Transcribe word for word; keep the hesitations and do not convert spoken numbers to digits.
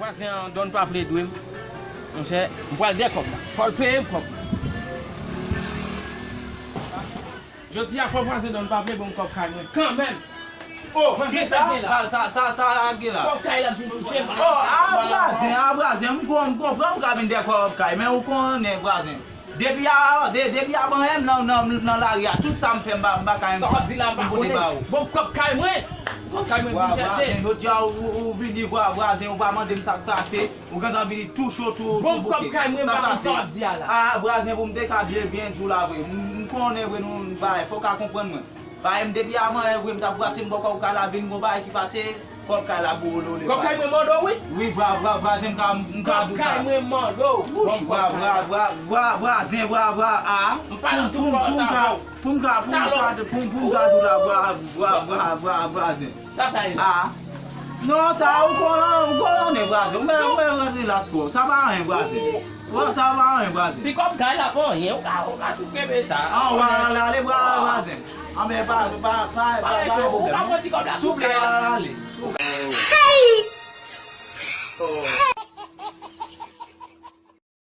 Vwazen an, Don pa vle dwe m. Monchè, m pral dèyè kòb la. Fò l peye m kòb la. Jodi a, fò vwazen Don pa vle ban m kòb kay mwen kanmenm. Oh, vwazen, sa k gen la? Sa, sa, sa, sa k gen la? Kòb kay la vin touche m. Oh, a vwazen, a vwazen, m kon-, m konprann ou ka vin dèyè kòb kay, men ou konnen vwazen. Depi a, de-, depi a ban m nan, nan, nan lari a, tout sa m fè, m pa, m pa ka. Sa w ap di la, m pa konnen. Bon, kòb kay mwen. Kòb kay mwen pou chèche. Vwazen, jodi a ou, ou, ou vini vwa, vwazen, ou pa mande m sa k pase, ou gentan vini tou cho, tou, tou bouke. Bon, kòb kay mwen, m pa konn sa w ap di a la. A, vwazen, pou m te ka byen, byen di w la vre. M, m konnen vre nou, bay, fò w ka konprann mwen. Bay, m depi avan, e vre, m t ap brase, m bò kòb kay la, vin gon bagay ki pase, kòb kay la boule w le. Kòb kay mwen mande w, wi. Wi, vwa, vwa, vwazen, m ka, m ka di w sa. Kòb kay mwen mande w. Wouch, vwa, vwa, vwa, vwa, vwazen, vwa, vwa, a. M pa nan tout kòb sa, vwa. Pou m ka, pou m ka, pou m ka, pou m, pou m ka di w la, vwa, vwa, vwa, vwa, vwazen. Sa, sa ye la? A. Non, sa, ou konnen, ou konnen, vwazen. Ou mèt, ou mèt rantre la, sko. Sa pa anyen, vwazen. Bon, sa pa anyen, vwazen. Ti kòb kay la pa anyen, ou ka, ou ka tou kenbe sa. An, w a ale, w a ale, vwazen. An, men pa, pa, pa, pa, pa gen pwoblèm. Souple, w a ale. Souple.